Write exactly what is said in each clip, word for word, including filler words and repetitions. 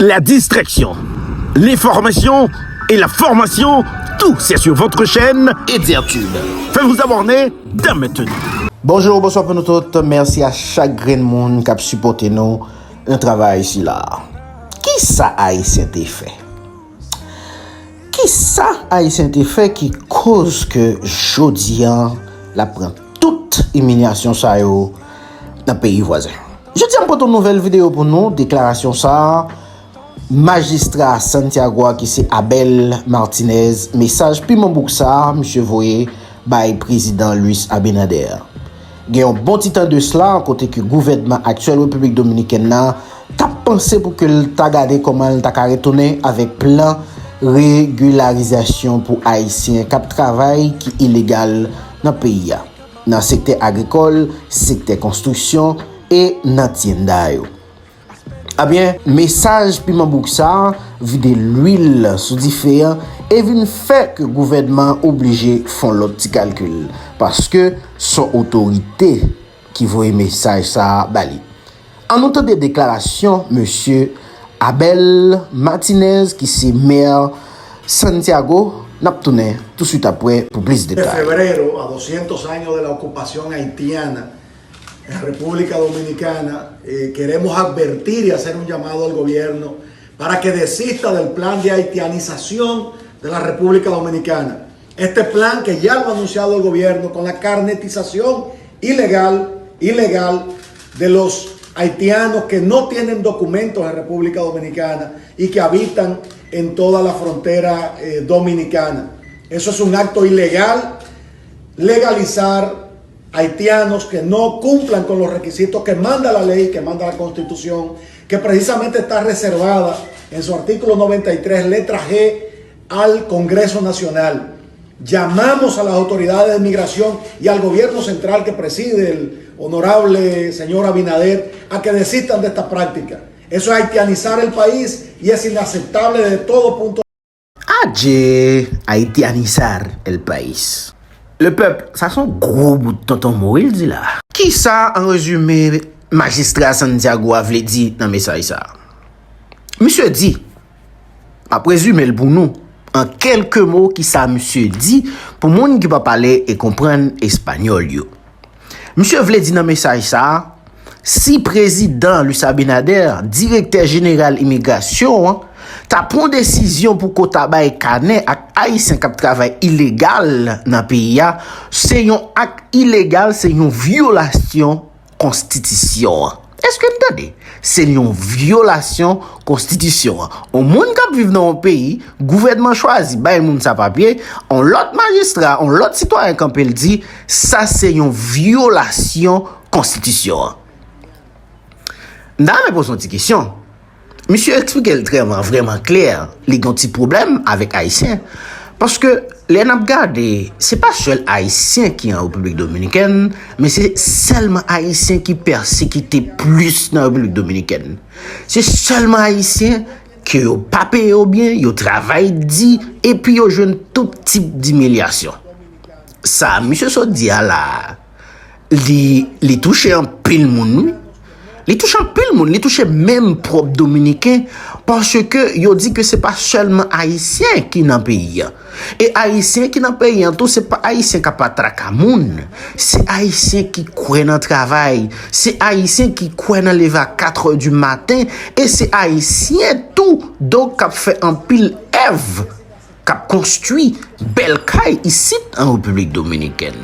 La distraction, l'information et la formation, tout c'est sur votre chaîne Edirtube. Faites vous abonner dès maintenant. Bonjou, bonswa pou nou tout. Mèsi a chak grenn moun k ap sipòte nou nan travay sila. Kisa Ayisyen te fè? Kisa Ayisyen te fè ki koz ke jodi a l ap pran tout imilyasyon sa yo nan peyi vwazen? Jodi a m pote yon nouvèl videyo pou nou, deklarasyon sa a, majistra Santiago a ki se Abel Martinez, mesaj piman bouk sa a misye voye bay prezidan Luis Abinader. Gen yon bon ti tan de sla, kote ke gouvènman aktyèl Repiblik Dominikèn nan t ap panse pou ke l ta gade kòman l ta ka retounen avèk plan regilarizasyon pou Ayisyen k ap travay ki ilegal nan peyi a, nan sektè agrikòl, sektè konstriksyon e nan tyenda yo. Ebyen, mesaj piman bouk sa a vide lwil sou dife a e vin fè ke gouvènman an oblije fè yon lòt ti kalkil, paske s on otorite ki voye mesaj sa a ba li. Ann nou tande deklarasyon mesye Abel Martinez, ki se mè Santiago. N ap tounen touswit apre pou plis detay. Febrero, a doscientos años de la ocupación haitiana en República Dominicana, eh, queremos advertir y hacer un llamado al gobierno para que desista del plan de haitianización de la República Dominicana. Este plan que ya lo ha anunciado el gobierno con la carnetización ilegal, ilegal de los haitianos que no tienen documentos en República Dominicana y que habitan en toda la frontera eh, dominicana. Eso es un acto ilegal, legalizar haitianos que no cumplan con los requisitos que manda la ley, que manda la constitución, que precisamente está reservada en su artículo noventa y tres, letra G, al Congreso Nacional. Llamamos a las autoridades de migración y al gobierno central que preside el honorable señor Abinader a que desistan de esta práctica. Eso es haitianizar el país y es inaceptable desde todo punto. Adje, haitianizar el país. Lepèp, sa s on gwo bout tonton mo wi l di la. Kisa, an rezime, majistra Santiago a vle di nan mesaj sa a? Misye di, m ap rezime l pou nou, an kèlke mo, kisa misye di pou moun ki pa pale e konprann espanyòl yo. Misye vle di nan mesaj sa a, si prezidan Luis Abinader, direktè jeneral imigrasyon an, ta pran desizyon pou ko ta bay kanè ak Ayisyen k ap travay ilegal nan peyi a, se yon ak ilegal, se yon vyolasyon konstitisyon an. Èske n tande? Se yon vyolasyon konstitisyon an. On moun k ap viv nan yon peyi, gouvènman chwazi bay moun sa papye, on lòt majistra, on lòt sitwayen kanpe l di, sa se yon vyolasyon konstitisyon an. M ta renmen poze yon ti kesyon. Misye eksplike l trè vrèman klè, li gen yon ti pwoblèm avèk Ayisyen. Paske lè n ap gade, se pa sèl Ayisyen ki an Repiblik Dominikèn, men se sèlman Ayisyen ki pèsekite plis nan Repiblik Dominikèn. Se sèlman Ayisyen ke yo pa peye yo byen, yo travay di, epi yo jwenn tout tip dimilyasyon. Sa misye sot di a la a, li, li touche anpil moun wi. Li touche anpil moun, li touche menm pwòp Dominiken, paske yo di ke se pa sèlman Ayisyen ki nan peyi a. E Ayisyen ki nan peyi an tou, se pa Ayisyen k ap atraka moun. Se Ayisyen ki kwè nan travay. Se Ayisyen ki kwè nan leve a katrè di maten. E se Ayisyen tou, donk, k ap fè anpil èv, k ap konstwi bèl kay isit an Repiblik Dominikèn.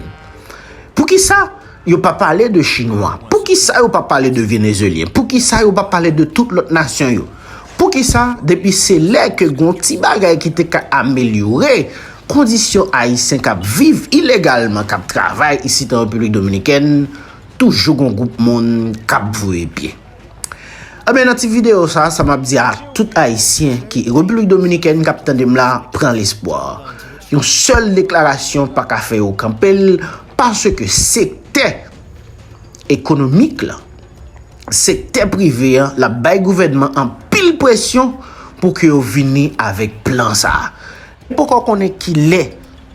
Poukisa yo pa pale de Chinwa? Poukisa yo pa pale de Venezuelyen? Poukisa yo pa pale de tout lòt nasyon yo? Poukisa, depi se lè ke gon ti bagay ki te ka amelyore kondisyon Ayisyen k ap viv ilegalman, k ap travay isit an Repiblik Dominikèn, toujou gon gwoup moun k ap voye pye? Ebyen, nan ti videyo sa, sa m ap di a tout Ayisyen ki Repiblik Dominikèn k ap tande m la, pran lespwa. Yon sèl deklarasyon pa ka fè yo kanpe l, paske sektè ekonomik la, sektè prive an, l ap bay gouvènman anpil presyon pou ke yo vini avèk plan sa a. Poko konnen kilè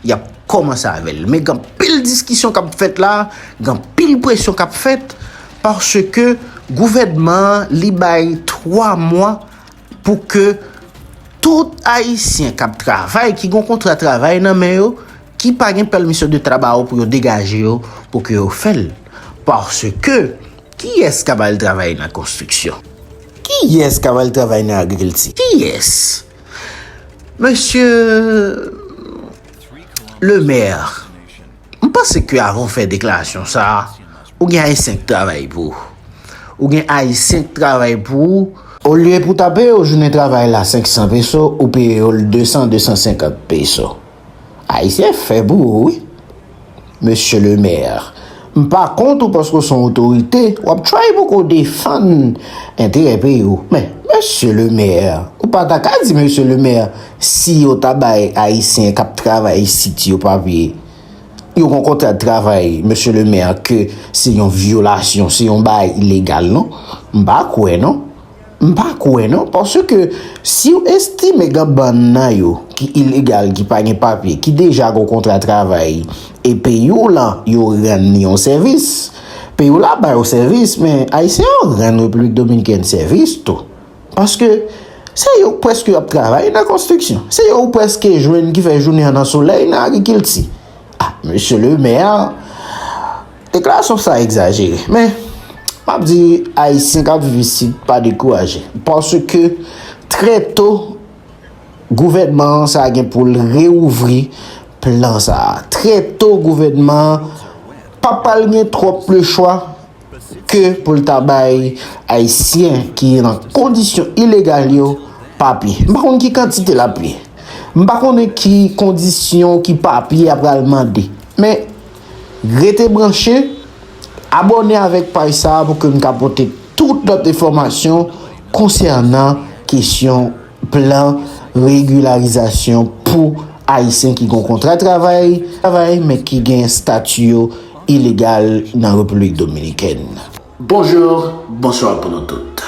y ap kòmanse avè l. Men gen anpil diskisyon k ap fèt la, gen anpil presyon k ap fèt, paske gouvènman an, li bay twa mwa pou ke tout Ayisyen k ap travay, ki gon kontra travay nan men yo, ki pa gen pèmisyon de trabajo pou yo degaje yo, pou ke yo fè l. Paske, kiyès k ap al travay nan konstriksyon? Kiyès k ap al travay nan agrikilti? Kiyès? Mesye Lemè, m panse ke avan w fè deklarasyon sa a, ou gen Ayisyen k travay pou ou. Ou gen Ayisyen k travay pou ou. Olye pou w ta peye yo jounen travay la senk san peso, ou peye yo l de san, de san senkant peso. Ayisyen fè pou ou, wi. Mesye Lemè, m pa kont ou paske w se yon otorite, w ap try pou ke w defann enterè peyi w. Men, mesye Lemè, ou pa ta ka di mesye Lemè, si yo ta bay Ayisyen k ap travay isit yo papye, yo gon kontra travay, mesye Lemè, ke se yon vyolasyon, se yon bagay ilegal, non? M pa kwè, non. M pa kwè, non, paske si w estime gen bann nan yo ki ilegal, ki pa gen papye, ki deja gon kontra travay, e peyi w lan, yo rann li yon sèvis, peyi w la ba yo sèvis, men Ayisyen yo rann Repiblik Dominikèn sèvis tou. Paske se yo prèske ap travay nan konstriksyon. Se yo ou prèske jwenn ki fè jounen an nan solèy, nan agrikilti. Ah, mesye Lemè, deklarasyon sa egzajere. Men, m ap di, Ayisyen k ap viv isit, pa dekouraje. Paske, trè to, gouvènman sa gen pou l reouvri plan sa. Trè to, gouvènman p ap pral gen twòp lechwa ke pou l ta bay Ayisyen ki nan kondisyon ilegal yo papye. M pa konn ki kantite l ap ye. M pa konnen ki kondisyon, ki papye y ap pral mande. Men, rete branche, abòne avèk paj sa a pou ke m ka pote tout lòt enfòmasyon konsènan kesyon plan regilarizasyon pou Ayisyen ki gon kontra travay, travay, men ki gen estati yo ilegal nan Repiblik Dominikèn. Bonjou, bonswa pou nou tout.